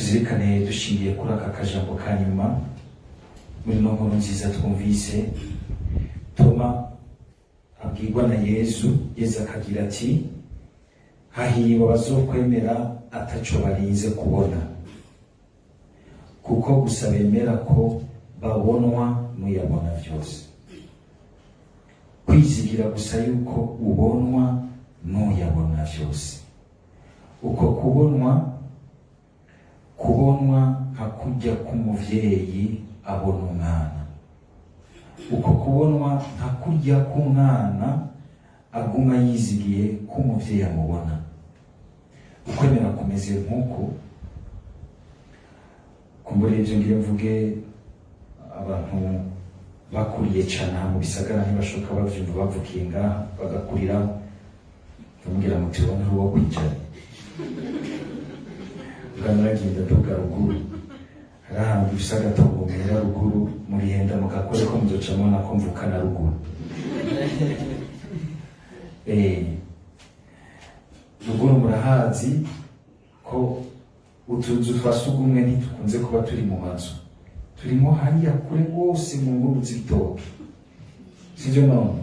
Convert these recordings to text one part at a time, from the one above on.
Tuzirikane dushingiye kuri aka kajambo ka nyuma muri no nkuru nziza twumvise. Toma abwirwa na Yezu, Yezu akagira ati: "Hahirwa abazokwemera ataco barinze kubona, kuko gusa bemera ko babonwa n'uyabona vyose." Kwizigira gusa yuko ubonwa n'uyabona vyose, uko kubonwa, kubonwa nka kurya k'umuvyeyi abona umwana, uko kubonwa nka kurya k'umwana aguma yizigiye ko umuvyeyi amubona. Ukwemera kumeze nk'uko. Kumbura ivyo ngire mvuge, abantu bakuriye cane aha mu bisagara ntibashoka bavyumva, bavukiye ngaha bagakurira, bamubwira muti: "Wowe nturi uwo kwicara." Ubwa naragenda nduga ruguru, hari ahantu dufise agatongo muhera ruguru, murihenda mugakore ko muzoca mubona ko mvukana ruguru. Ruguru murahazi ko utuzu twa sugumwe ntitukunze kuba turi mu mazu, turimo hariya kure rwose mu nguru z'ibitoke, sivyo? None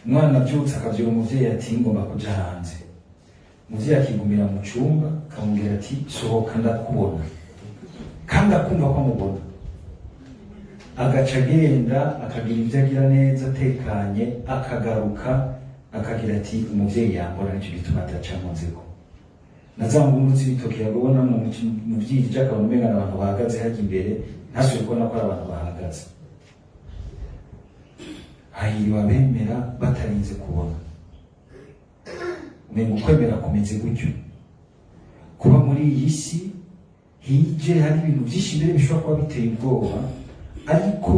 umwana avyutse akavyura umuvyeyi ati: "Ngomba kuja hanze." Umuvyeyi akigumira mu cumba, akamubwira ati: "Sohoka ndakubona." Kandi akumva ko amubona, agaca agenda akagira ibyo agira neza atekanye, akagaruka akagira ati: "Umuvyeyi yambona, nicyo gituma ataca nkozeko." Na za nguru z'ibitoki yagobona mu vyije, akabona umenga abantu bahagaze hajya imbere, ntasubire kubona ko ari abantu bahagaze. Hahiriwe abemera batarinze kubona. Umenga ukwemera kumeze gutyo, kuba muri iyi si hije hari ibintu byinshi mbere bishobora kuba biteye ubwoba, ariko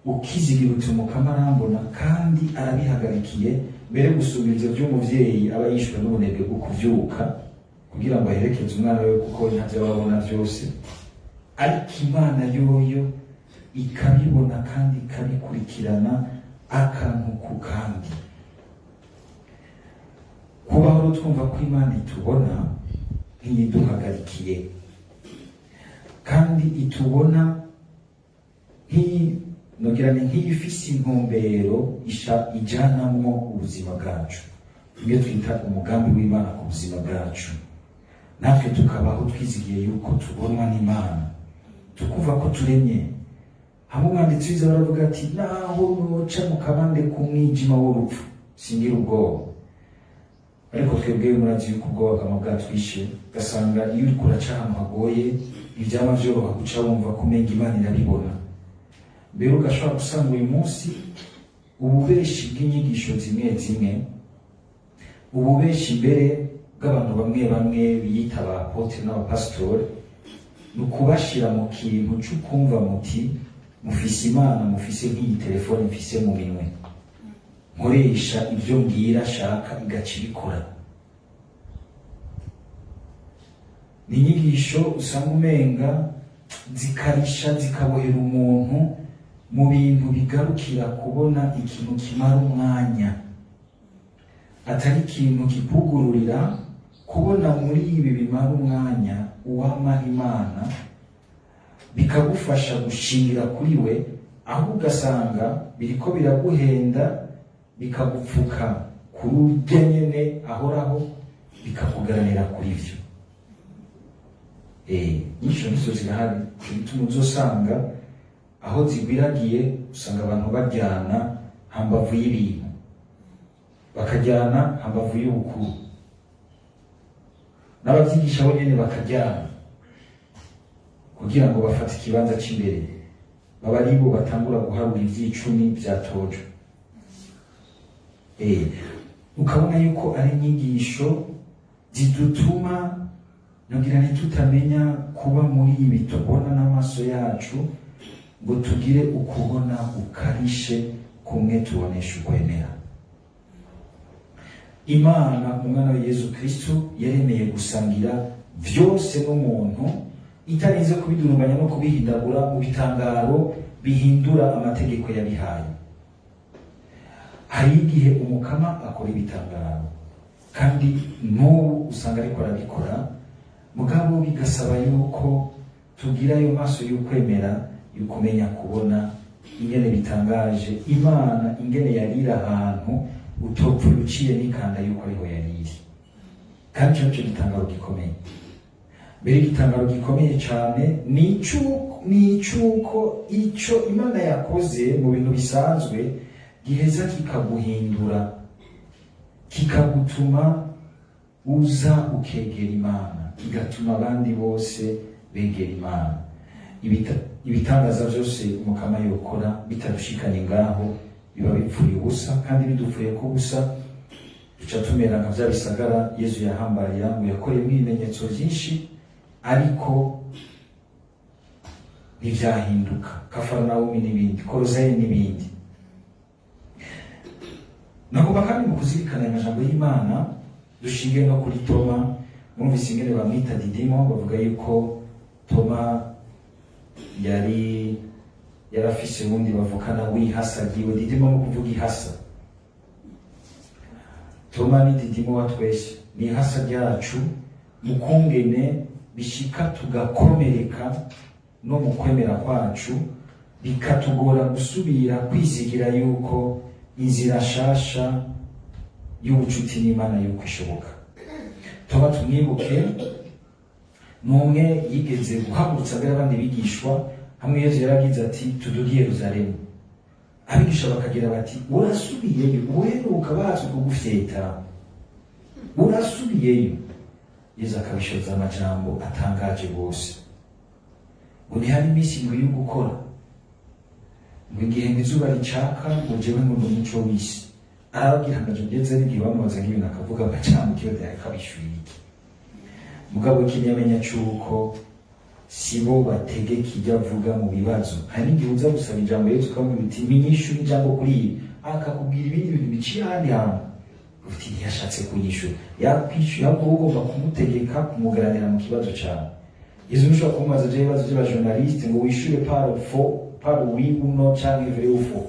ukizigira uti: "Umukama arambona kandi arabihagarikiye." Mbere gusumba ivyo vy'umuvyeyi aba yishwe n'ubunebwe bwo kuvyuka kugira ngo aherekeze umwana we, kuko we ntavyo aba abona vyose, ariko Imana yoyo ikabibona kandi ikabikurikirana akantu ku kandi. Kubaho rero twumva ko Imana itubona ntiyiduhagarikiye, kandi itubona nk'iyi, nogira ni nk'iyifise intumbero isha ijanamwo ubuzima bwacu, ibyo twita umugambi w'Imana ku buzima bwacu. Natwe tukabaho twizigiye yuko tubonwa n'Imana, tukumva ko turemye. Hamwe umwanditsi w'iza baravuga ati: "Naho noca mu kabande k'umwijima w'urupfu, singira ubwoba." Ariko twebwe murazi yuko ubwoba bwama bwatwishe, ugasanga iyo uriko uraca ahantu hagoye, ntivyama vyoroha guca wumva ko umenga Imana irabibona. Mbere ugashobora gusanga uyu munsi ububeshi bw'inyigisho zimwe zimwe, ububeshi mbere bw'abantu bamwe bamwe biyita ba apôtre n'abapasitori, ni ukubashira mu kintu c'ukumva muti mufise Imana, mufise nk'iyi telefone mfise mu minwe, nkoresha ibyo mbwira shaka igaca ibikora. Ni inyigisho usanga umenga zikarisha, zikabohera umuntu mu bintu bigarukira kubona ikintu kimara umwanya, atari ikintu kikugururira kubona muri ibi bimara umwanya uwama Imana, bikagufasha gushingira kuri we. Aho ugasanga biriko biraguhenda, bikagupfuka kuri urya nyene ahoraho, bikakugaranira kuri vyo. Nyinshi nizo zirahari. Ico gituma uzosanga aho zigwiragiye, usanga abantu baryana hambavu y'ibintu, bakajyana hambavu y'ubukuru, n'abavyigisha bo nyene bakaryana kugira ngo bafate ikibanza c'imbere, baba aribo batangura guharura ivy'icumi vyatojwe. Ukabona yuko ari inyigisho zidutuma ngira ntitutamenya kuba muri ibi tubona n'amaso yacu, ngo tugire ukubona gukarishe kumwe tubonesha ukwemera. Imana umwana wa Yezu Kristo yaremeye gusangira vyose n'umuntu, itarinze kubidurunganya no kubihindagura mu bitangaro bihindura amategeko yabihaye. Hari igihe Umukama akora ibitangaro, kandi n'ubu usanga ariko arabikora. Mugabo bigasaba yuko tugira ayo maso y'ukwemera, y'ukumenya kubona ingene bitangaje Imana ingene yarira ahantu utopfuye uciye n'ikanda yuko ariho yariri. Kandi ico nico gitangaro gikomeye. Mbere, igitangaro gikomeye cyane ni icuko ico Imana yakoze mu bintu bisanzwe giheza kikaguhindura, kikagutuma uza ukegera Imana, kigatuma abandi bose begera Imana. Ibitangaza byose Umukama yokora bitadushikanye ngaho biba bipfuye ubusa, kandi bidupfuye ko ubusa duca tumera nka bya bisagara Yezu yahambarira ngo yakoreyemo ibimenyetso byinshi ariko ntibyahinduka, Kafaranawumi n'ibindi, Korozayini n'ibindi. Nagomba kandi mu kuzirikana aya majambo y'Imana dushingiye no kuri Toma. Mwumvise ingene bamwita Didimo. Bavuga yuko Toma yari yarafise uwundi bavukana w'ihasa ryiwe. Didimo no kuvuga ihasa. Toma ni Didimo wa twese, ni ihasa ryacu mu kungene bishika tugakomereka no mu kwemera kwacu, bikatugora gusubira kwizigira yuko inzira nshasha y'ubucuti n'Imana yuko ishoboka. Toma tumwibuke, ni umwe yigeze guhagurutsa mbere abandi bigishwa hamwe. Yezu yaragize ati: "Tuduge i Yeruzalemu." Abigisha bakagira bati: "Urasubiyeyo? Uheruka bazi kugufyeta, urasubiyeyo?" Yezu akabishoza amajambo atangaje rwose ngo ntihari iminsi 7 yo gukora, ngo igihe ngo izuba ricaka, ngo jewe ngo ndi umuco w'isi. Arababwira amajambo ngeze n'igihe bamubaza nk'ibintu akavuga agacamukiyo akabishyura iki. Mugabo ikinyamenya c'uko si bo bategeka ibyo avuga mu bibazo. Hari n'igihe uza gusaba ijambo Yezu ukamubwira uti: "Menyisha ijambo kuri ibi," akakubwira ibindi bintu biciye ahandi hantu, uti: "Ntiyashatse kunyishura." Yakwishyura, ahubwo ugomba kumutegeka kumuganira mu kibazo cawe. Yezu ntushobora kumubaza je ibibazo by'abajournaliste ngo wishure par faux, par oui ou non, canke vrai ou faux.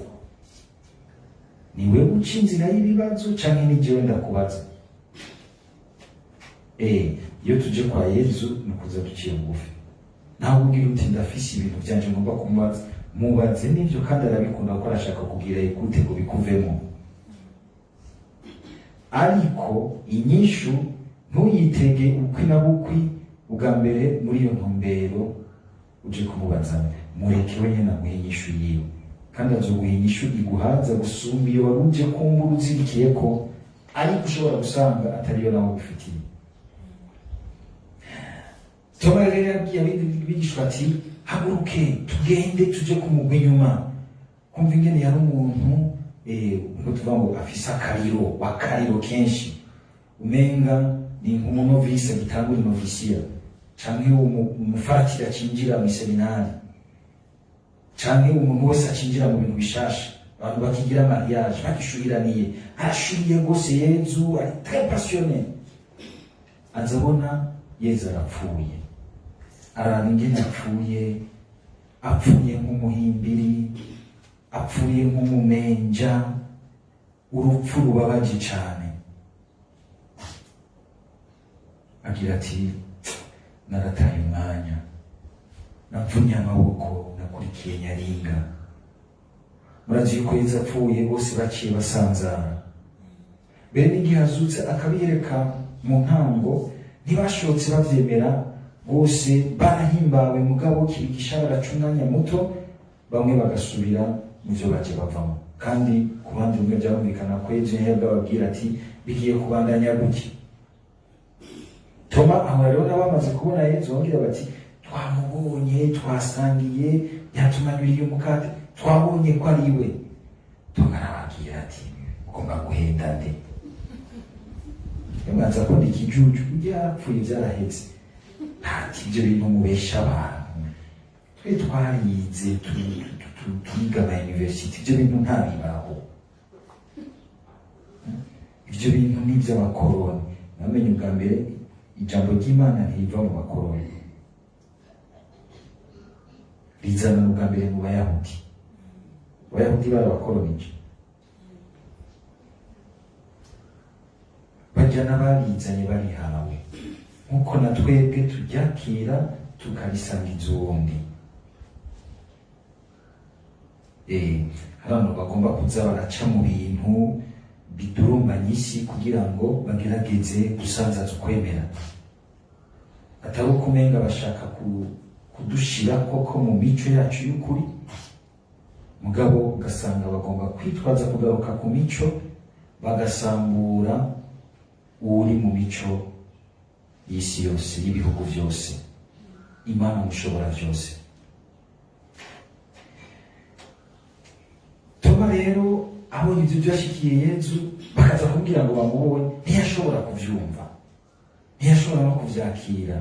Ni wewe uca inzira y'ibibazo canke ni jewe ndakubaza? Iyo tuje kwa Yezu ni ukuza duciye bugufi. Nawe ubwira uti: "Ndafise ibintu byanje ngomba kumubaza." Mubaze n'ivyo, kandi arabikunda kuko arashaka kugira ekute ngo bikuvemo. Ariko inyishu ntuyitege ukwi na bukwi ubwa mbere muri iyo ntumbero uje kumubaza. Mureke wenyine aguhe inyishu yiwe, kandi azoguha inyishu iguhaza gusumba iyo wari uje kumbura uzirikiye ko, ariko ushobora gusanga atariyo nawe ugufitiye. Toma rero yabwiye abigishwa ati: "Haguruke tugende tuje kumugwa inyuma." Kumva ingene yari umuntu, ngo tuvuga ngo afise akariro wakariro kenshi, umenga ni nk'umunovisi agitangura inovisiya, canke umufaratiri acinjira mu iseminari, canke umuntu wese acinjira mu bintu bishasha, abantu bakigira mariage bagishuraniye. Arashuriye rwose Yezu, ari très passionné. Azabona Yezu arapfuye, araraba ingene apfuye, apfuye nk'umuhimbiri, apfuye nk'umumenja, urupfu rubabaje cane. Agira ati: "Narataye umwanya, namvunye amaboko, nakurikiye nyaringa." Murazi yuko Yezu apfuye bose baciye basanzara. Mbere n'igihe azutse akabiyereka mu ntango ntibashotse bavyemera bose, barahimbawe, mugabo kibigisha baraca umwanya muto bamwe bagasubira mu vyo baje bavamo. Kandi ku ruhande rumwe byarumvikana ko Yezu yahebwe ababwira ati: "Bigiye kubandanya gutya." Toma ahora rero n'abamaze kubona Yezu bambwira bati: "Twamubonye, twasangiye, yatumanyuriye umukate, twabonye ko ari we." Toma arababwira ati: "Ugomba guhenda nde? Mwanza ko ndi ikijuju? Byarapfuye, byarahetse." Ati: "Ibyo bintu mubesha abantu, twe twarize, twiga ama university, ibyo bintu ntabibaho, ibyo bintu ni iby'abakoroni." Namenye ubwa mbere ijambo ry'Imana ntiriva mu bakoroni, rizana ubwa mbere mu Bayahudi. Abayahudi barabakoronije, bajya n'abarizanye barihawe. Nk'uko na twebwe turyakira tukarisangiza uwundi. Hari abantu bagomba kuza baraca mu bintu bidurumbanya isi kugira ngo bagerageze gusanzaza ukwemera, atari uko umenga bashaka kudushira koko mu mico yacu y'ukuri, mugabo ugasanga bagomba kwitwaza kugaruka ku mico, bagasambura uri mu mico y'isi yose, y'ibihugu byose. Imana mushobora byose. Toma rero abonye ibyo byashikiye Yezu, bakaza kumubwira ngo bamubonye, ntiyashobora kuvyumva, ntiyashobora no kuvyakira,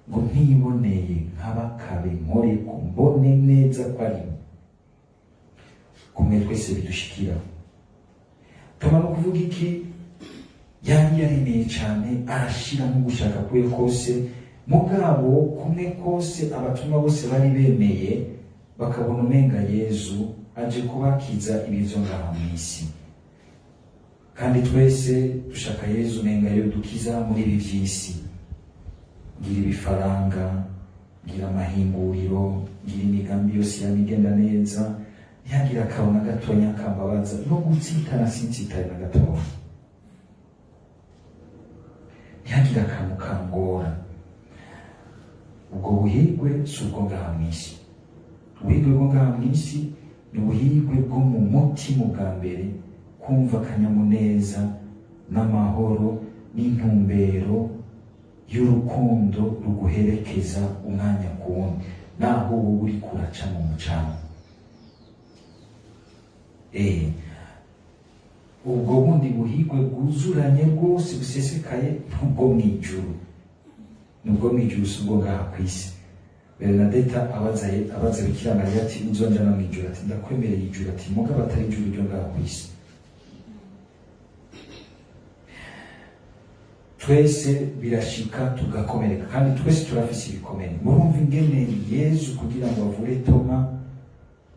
ngo ntiboneye nk'abakabe nkore ko mbone neza ko ari we. Kumwe twese bidushikira. Toma no kuvuga iki? Yari yaremeye cyane, arashiramo gushaka kwe kose, mugabo kumwe kose abatumwa bose bari bemeye, bakabona umenga Yezu aje kubakiza ibivyo ngaha mw'isi. Kandi twese dushaka Yezu umenga yodukiza muri ibi vy'isi, ngira ibifaranga, ngira amahinguriro, ngira imigambi yose yamigenda neza, ntihagire akabona gatonya kambabaza, no gutsitana sintsitare na gatonya, ntihagire akantu kangora. Ubwo buhigwe si ubwo ngaha mw'isi. Ubuhigwe bwo ngaha mw'isi ni ubuhigwe bwo mu mutima bwa mbere, kumva akanyamuneza n'amahoro n'intumbero y'urukundo ruguherekeza umwanya ku wundi, naho wowe uri kuraca mu mucanga. Ubwo bundi buhigwe bwuzuranye rwose busesekaye n'ubwo mw'ijuru, nubwo mw'ijuru, si ubwo ngaha kw'isi. Bernadetta abaza Bikira Mariya ati: "Uzonjana mw'ijuru?" Ati: "Ndakwemereye ijuru," ati, "mugabo atari ijuru ryo ngaha kw'isi." Twese birashika tugakomereka, kandi twese turafise ibikomere. Murumva ingene Yezu kugira ngo avure Toma,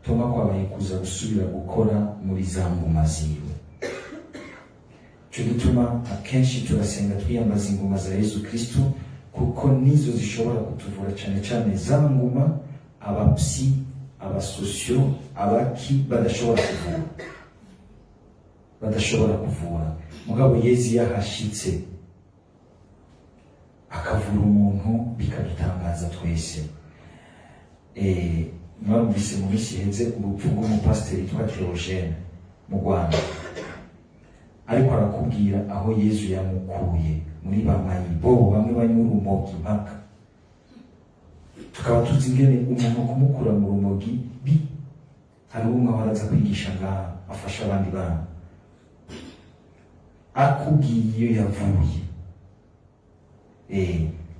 Toma kwabaye kuza gusubira gukora muri za nguma ziwe. Ico gituma akenshi turasenga twiyambaza inguma za Yezu Kristo, kuko nizo zishobora kutuvura, cane cane za nguma abapsi, abasosio, abaki badashobora kuvura, badashobora kuvura. Mugabo Yezu yahashitse akavura umuntu, bikadutangaza twese. Mwarumvise mu minsi iheze urupfu rw'umupasiteri yitwa Theogene mu Rwanda, ariko arakubwira aho Yezu yamukuye muri ba mayibobo bamwe banywa urumogi mpaka. Tukaba tuzi ingene umuntu kumukura mu rumogi bi hari umwe ahora aza kwigisha ngaha, afasha abandi bana, akubwiye iyo yavuye.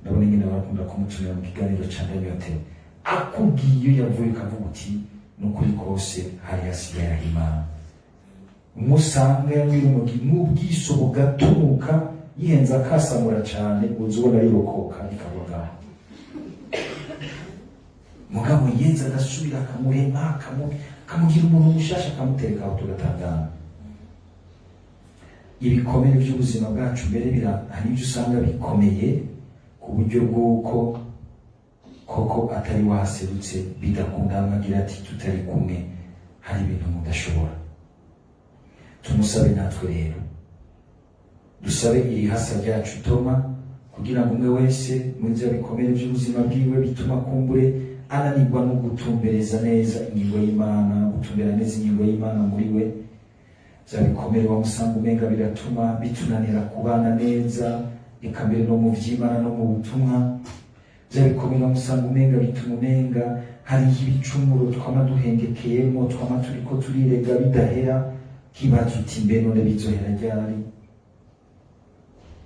Ndabona ingene barakunda kumutumira mu kiganiro ca Ndanyotewe. Akubwiye iyo yavuye, ukavuga uti: "Nukuri kose hari hasigaye aho Imana." Umusanga yanywa urumogi n'ubwiso bugatunuka, yihenze akasamura cane, uza ubona rirokoka rikagwa ngaho. Mugabo Yezu agasubira akamurema, akamugira umuntu mushasha, akamutereka aho, tugatangana. Ibikomere by'ubuzima bwacu mbere hari ibyo usanga bikomeye ku buryo bw'uko koko atari waserutse bidakunda. Agira ati: "Tutari kumwe hari ibintu mudashobora." Tumusabe natwe rero, dusabe iri hasa ryacu Toma, kugira ngo umwe wese muri bya bikomere by'ubuzima bwiwe bituma kumbure ananirwa no gutumbereza neza ingingo y'Imana, gutumbera neza ingingo y'Imana muri we, bya bikomere wamusanga umenga biratuma bitunanira kubana neza, eka mbere no mu vy'Imana no mu butumwa, bya bikomere wamusanga umenga bituma umenga hariho ibicumuro twama duhengekeyemo, twama turiko turirega bidahera, kibaza uti: "Mbe none bizohera ryari?"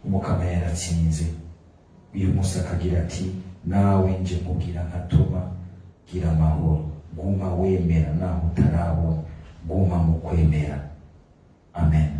Umukama yaratsinze. Uyu munsi akagira ati: "Nawe nje nkubwira nka Toma, gira amahoro, guma wemera naho utarabona, guma mu kwemera." Amen.